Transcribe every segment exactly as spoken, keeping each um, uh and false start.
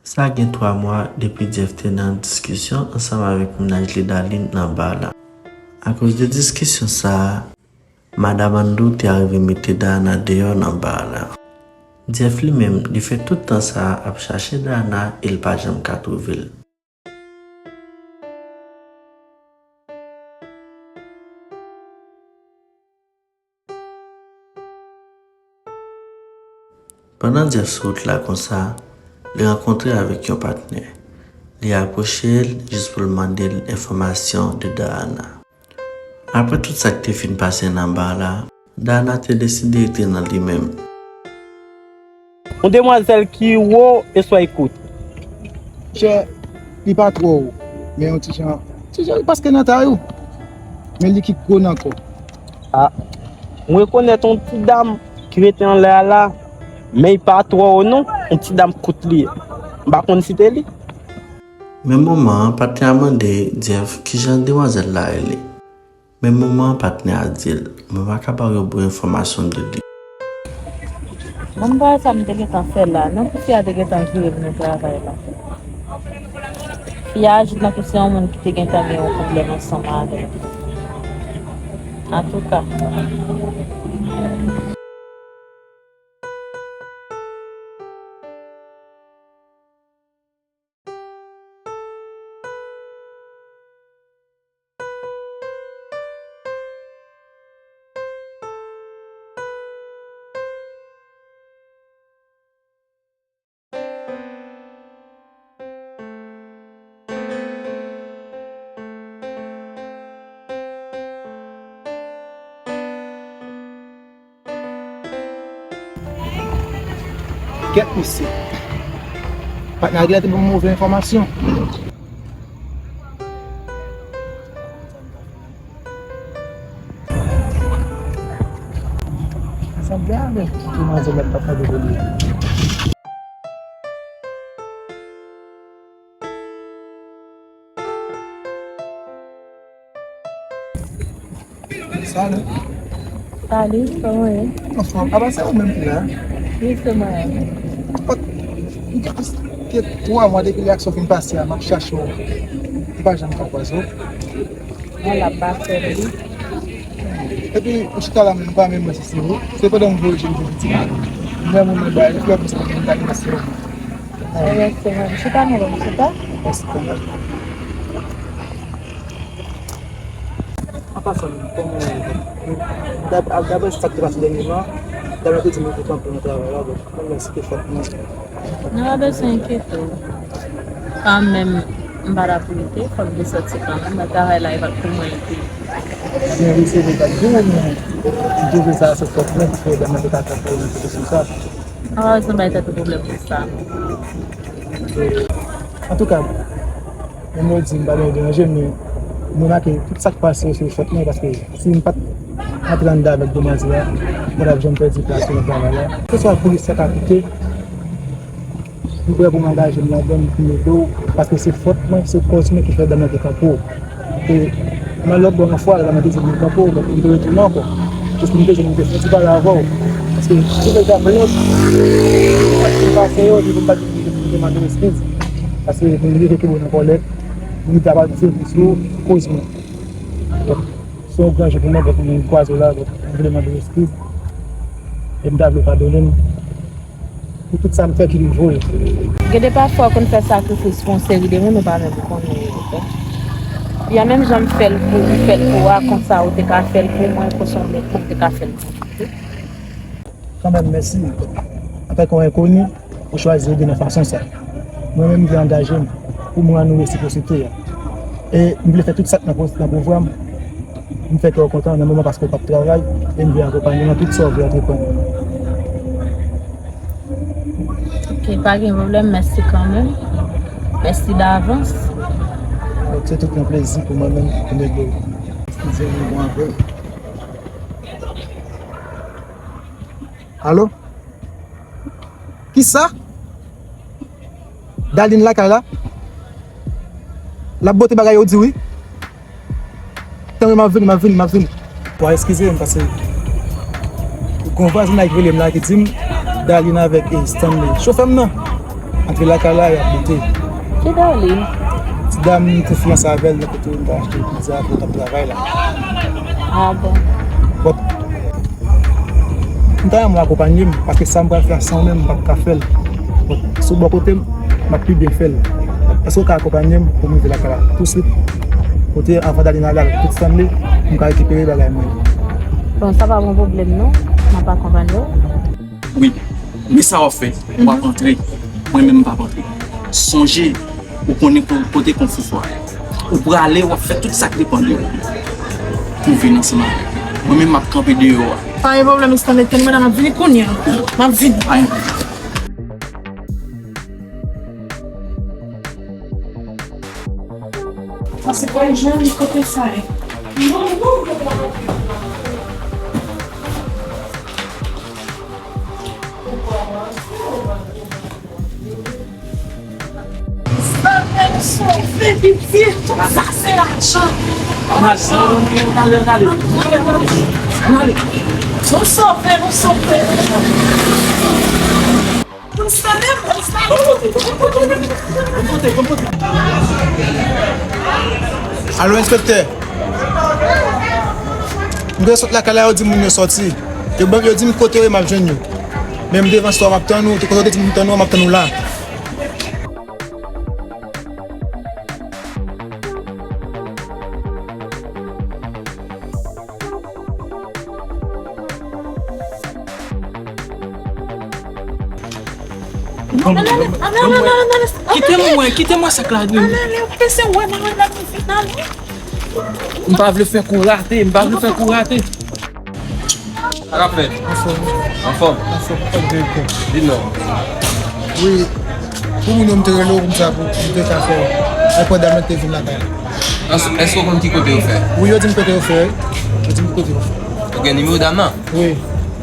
Sa gen twa mwa depi Jeff te nan diskisyon ansanm avèk mennaj li Darline nan ba la. Akoz de diskisyon sa a, madanm Andrew te arive mete Dana deyò nan ba la. Jeff li menm, li fè tout tan sa a ap chache Dana e l pa janm ka twouve l. Pandan Jeff sou wout la konsa, li rankontre avèk yon patnè. Li apwoche l jis pou l mande l enfòmasyon de Dana. Apre tout sa k te fin pase nan ba la, Dana te deside rete nan li menm. Yon demwazèl ki wo e swa ekout. Chè, li pa twò wo, men yon ti jan, ti jan li paske nan tay ou. Men li ki gwo nan kò. A, m rekonèt yon ti dam ki rete anlè a la, men li pa twò wo non, yon ti dam kout li ye. M pa konn si te li. Men moman an, patnè a mande Jeff kijan demwazèl la rele. Men moman an, patnè a di l, mwen pa ka ba w yon bon enfòmasyon de li. Bon, bagay sa m te gentan fè la, non, pou fi a te gentan vire m nan travay la. Fi a aji tankou se yon moun ki te gentan gen yon pwoblèm ansanm avè l. Antouka. Kèt mesye. Patnè a genlè te ban m move enfòmasyon. Sanble avèk demwazèl la t ap mande pou li a. Salut. Salut, kòman w ye? Anfòm. Apa se ou menm ki la? Wi, se mwen menm. Pot, m gen plis ke twa mwa depi reyaksyon fin pase a, m ap chache w. M pa janm ka kwaze w. Mwen la pa fè li. Epi, ou chita la, m pa menm wè si se ou. Se pandan m voye je m te di, m wè moun nan bay flè konsa, m ta di se ou. Mwen se mwen. Chita non, mwen chita. Mèsi, kontan. An pasan, kòman w ye? Dap-, dap-, daprè sa k te pase dènyèman, dam nan te di m pou kanpe nan travay la, donk, mwen mèsi te fèt mwen. Nou pa bezwen enkyete w. Kanmenm, m pa ta pou lite, fò m te sòti kanmenm, men travay la, e pa t pou mwen l te ye. Byen, wi, se vre, gad, wi, men m twouve sa, se fòt mwen ki fè dam nan te ka kanpe nan sitiyasyon sa. An pa bezwen bay tèt ou pwoblèm pou sa. Antouka, menm yo di m pa gen deranje, men m remake tout sa k pase yo se fòt mwen, paske si m pa t antre anndan avèk demwazèl la, mwen t ap janm pèdi plas yo nan travay la. Keseswa pou risk sa ka koute, m prè pou m angaje m ladan l pou m ede w, paske se fòt mwen, se kòz mwen ki fè dam nan te kanpe w. E nan lòt bò, yon fwa, la mwen te di m kanpe w, donk m te retounen ankò. Jis pou m te jwenn, m te fè ti pale avè w. Paske si te ta plen, sa ki pase yo, li pou m pa di m te mande eskiz. Paske mwen rive kenbe w nan kòlèt, m ta pa di se pou sou koz mwen. Donk, se yon gran jou pou mwen, donk m kwaze w la, donk m vle mande w eskiz. E m ta vle w padone m. Pou tout sa m fè ki rive w. Gen de pafwa w konn fè sakrifis pou yon seri de moun ou pa menm konnen yo, oke? Yon menm jan m fè l pou, m fè l pou ou a, konsa ou te ka fè l pou mwen, konsa w menm tou te ka fè l pou mwen. Kanmenm, mèsi. Antanke yon enkoni, ou chwazi ede nan fason sa. Mwen menm, m vle angaje m pou m rann ou resiprosite a. E m vle fè tout sa k nan pos-, nan pouvwa m. M fè kè w kontan nan moman paske w p ap travay, e m vle akonpanye w nan tout sa w vle antreprann. Ok, pa gen pwoblèm, mèsi kanmenm. Mèsi davans. Donk, se tout yon plezi pou mwen menm pou m ede w. Eskize m, bon apèl. Alo? Kisa? Darline lakay la? L ap bote bagay yo di wi. Tann, m ap vini, m ap vini, m ap vini. Bon, eskize m, paske gon vwazinay ki rele m la ki di m Darline avèk, eh, Stanley. Chofè m nan. Antre lakay la, y ap boute. Ki dam li? Ti dam m te fiyanse avè l nan kote m t al achte pizza pou l t ap travay la. Ah bon. But, m ta renmen w akonpanye m, paske sa m pral fè a san ou menm, m p ap ka fè l. But, sou bò kote m, m ap pi byen fè l. Èske w ka akonpanye m pou m rive lakay la touswit? Kote anvan Dalina al, al tout sanble, m ka rekipere bagay mwen yo. Bon, sa pa yon pwoblèm non, m ap akonpanye w. Wi. Men sa w ap fè, w ap antre. Mwen menm m p ap antre. Sonje, ou konnen ko-, kote konfou fò a ye. Ou prale, w ap fè tout sa k depann de ou pou w vin ansanm avèk mwen. Mwen menm m ap kanpe deyò a. Pa gen pwoblèm, Stanley, tann mwen la, m ap vini kounye a. M ap vini. Pa gen pwoblèm. Pase pa jwenn kote sa ye. Sove, pitit, tout sa se lajan. Ann ale, ann ale, ann ale, ann ale. Nou sove, nou sove. Alo, enspektè. M te sot lakay la, yo di moun yo sòti. Yo ban, yo di m kote yo ye, m ap jwenn yo. Men m devan chita, m ap tann ou. Kote w te di m tann ou, m ap tann ou la. Kite m wè, kite m wè sa k ladan. M pa vle fè kou rate, m pa vle fè kou rate. Sa k ap fèt? Anfòm. Anfòm? Anfòm, pa direktè. Di non. Wi, pou moun yo m te rele w pou m sa, pou m te ka fè w. Ay, pran dam nan ki te vin lakay la. Èske w konn ki kote yo fè? Wi, yo di m kote yo fè, wi. Yo di m ki kote yo fè. Ou gen nimewo dam nan? Wi.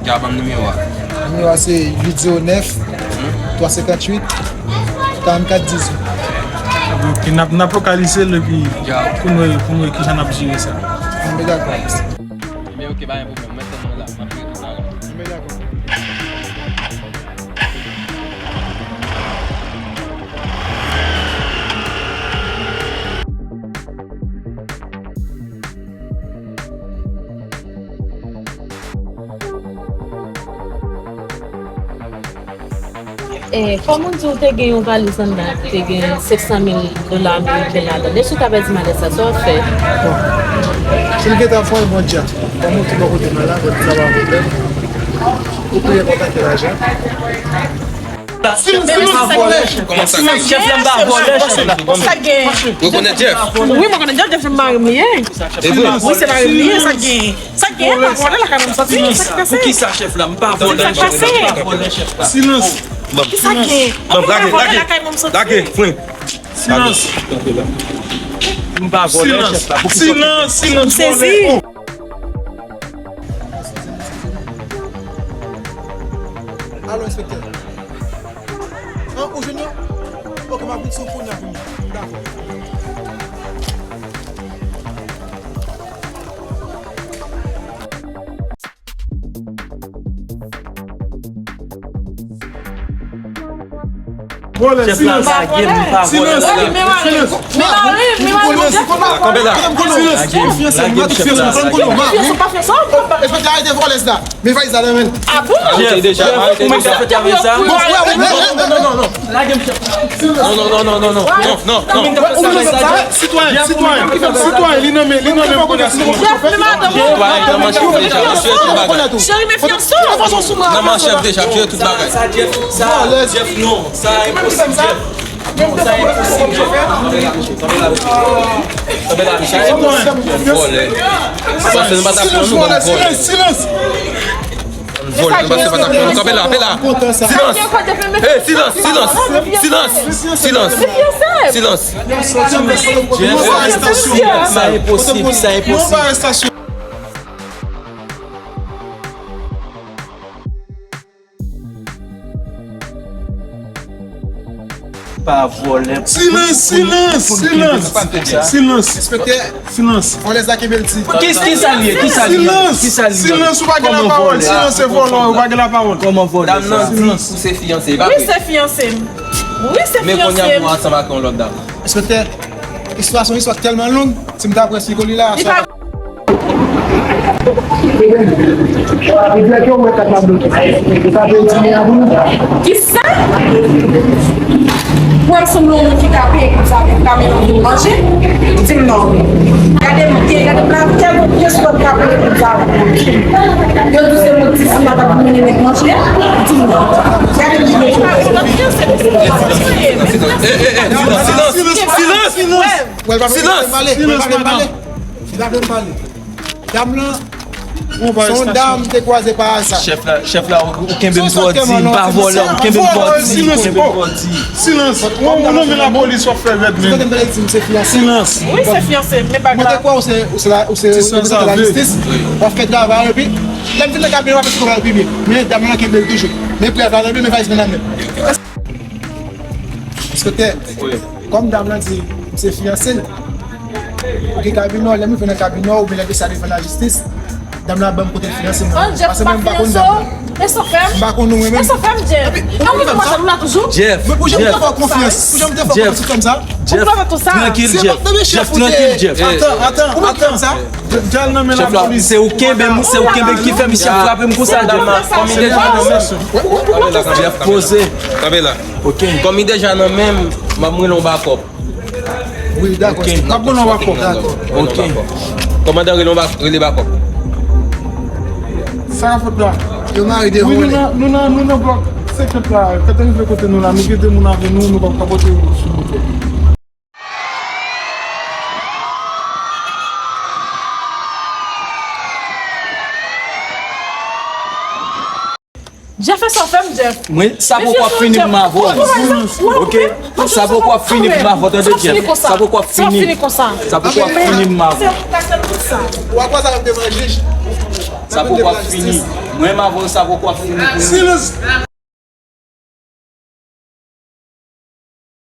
Dja ban m nimewo a. Nimewo a se uit zewo nèf, twa senkanntuit, karannkat dizuit. Ok, n ap, n ap lokalize l epi pou nou, pou nou wè kijan n ap jere sa. Anben, dakò. Ebyen, ok, pa gen pwoblèm. Mwen tann mwen la. M ap jere tout bagay. Anben, dakò. Eh, kòm ou di ou te gen yon valiz anndan ki te gen senk san mil dola ameriken ladan l, èske w ta pèdi malèt sa? Sa w ap fè? Bon. Si l gentan fè l, bon, dja. Kòm ou di bò kote m la, sa pa pwoblèm. Ou priye kontakte lajan. Silans, silans, silans. Kòman sa? Chèf la, m pa vòlè, chèf la. Sa gen? Ou rekonèt Jeff? Wi, mwen konnen Jeff, Jeff se mari m li ye. E vre? Wi, se mari m li ye, sa gen? Sa gen? M pa vòlè lakay mwen, m sòti, sa k pase? Poukisa chèf la? M pa vòlè, chèf la. M pa vòlè, chèf la. Silans. Kisa gen? Bon, lage, lage, lage, fren. Silans. M pa vòlè, chèf la. Silans, silans, silans, silans. M sezi. Alo, enspektè. An, ou jwenn yo? Ok, m ap vin sou kounya, kounya. Dakò. Vòlè, silans. Chèf la, lage m, m pa vòlè, lage m. Men mari m, men mari m, men mari m, men mari m, men mari m, men mari m. Kanpe la. Silans. Lage m, chèf la. Enspektè, arete vòlè sa. Men valiz la nan men l. Ah bon? Arete deja, arete deja. Bon, frè, ou menm. Non, non, non, non, non. Lage m, chèf. Non, non, non, non, non, non. Non, non, non. Ou menm sa, sitwayen, sitwayen, sitwayen, li nan men, li nan men. Sitwayen, nan men chèf la, mesye, tout bagay. Cheri, mefyans ou. Nan men chèf deja, jere tout bagay. Sa, Jeff, sa, Jeff, non. Sa enposib, Jeff. Non, sa enposib, Jeff. Kanpe la, mesye. Vòlè. Paske nou pa t ap pran nou, bann vòlè. Silans, silans. Vòlè, nou pa se pa ta pran. Kanpe la, kanpe la. Silans. Hey, silans, silans. Silans. Silans. Silans. Sa enposib, sa enposib. Pa vòlè. Silans, silans, silans. Silans. Enspektè. Silans. Vòlè sa kenbe l ti. Ki, ki sa l ye? Ki sa l ye? Silans. Ki sa l ye? Silans, ou pa gen lapawòl. Silans, se vòlè, ou pa gen lapawòl. Kòman vòlè sa? Dam nan di ou se fiyanse, pa vre? Wi, se fiyanse m. Wi, se fiyanse m. Men kounye a m ansanm ak yon lòt dam. Enspektè, istwa se yon istwa tèlman long, si m ta pran siko li la, sa. Kisa? Ou wè m sanble yon moun ki ka peye kout zav pou ka mennen moun manje? Di m non. Gade m, gade m la, kèl moun pyès lòt ka peye kout zav? Yo di se moun ti sima pa pou mennen nèg manje? Di m non. Gade m. Silans, silans, silans, silans. Silans! Silans, madanm! Li pa vle m pale. Dam lan, se yon dam m te kwaze pa aza. Chèf la, chèf la, ou, ou kenbe m pou w di, m pa vòlè, ou kenbe m pou w di, ou kenbe m pou w di. Silans! Ou, ou nonmen lapolis, w ap fè rèd, men. Silans! Wi, se fiyanse m, men bag la. Mwen te kwè ou se, ou se la, ou se reprezantan lajistis, w ap fè travay, epi lè m vin nan kabinè, w ap fè travay pi byen. Men dam lan kenbe l toujou. Men prèv la nan men, men valiz lan nan men. Enspektè, kòm dam lan di m se fiyanse l, ou gen kabinè w, lè m rive nan kabinè w, oubyen lè dosye a devan lajistis, dam lan ap ban m kote l fiyanse m nan. Paske mwen m pa konn dam lan. E sa w fè m? M pa konn ou mwen menm. E sa w fè m, Jeff? Epi, ou konn fè m sa? Jeff, mwen pou jan m te fè w konfyans, pou jan m te fè w konfyans sou fanm sa? Jeff, trankil, Jeff. Jeff, trankil, Jeff. Atann, atann, atann. Chèf la, se ou kenbe m, se ou kenbe m ki fè misye frape m konsa, Jeff. Jeff, poze. Kanpe la. Ok. Kòm li deja nan men m, m ap rele yon bakòp. Wi, dakò. Ok. M ap rele yon bakòp. Dakò. Ok. Kòmandan, rele yon bak-, rele bakòp. Sa k ap fèt la? Yo mare de. Wi, nou nan, nou nan, nou nan blòk senkant la. Kante rive kote nou la, nou gen de moun avè nou, nou p ap kapote sou moto. Jeff, e sa w fè m, Jeff. Mwen, sa poko ap fini pou m avè w. Ok? Sa poko ap fini pou m avè w, tande, Jeff. Sa poko ap fini. Sa poko ap fini pou m avè w. Sa poko ap fini. Mwen, m avè w, sa poko ap fini pou nou. Silans!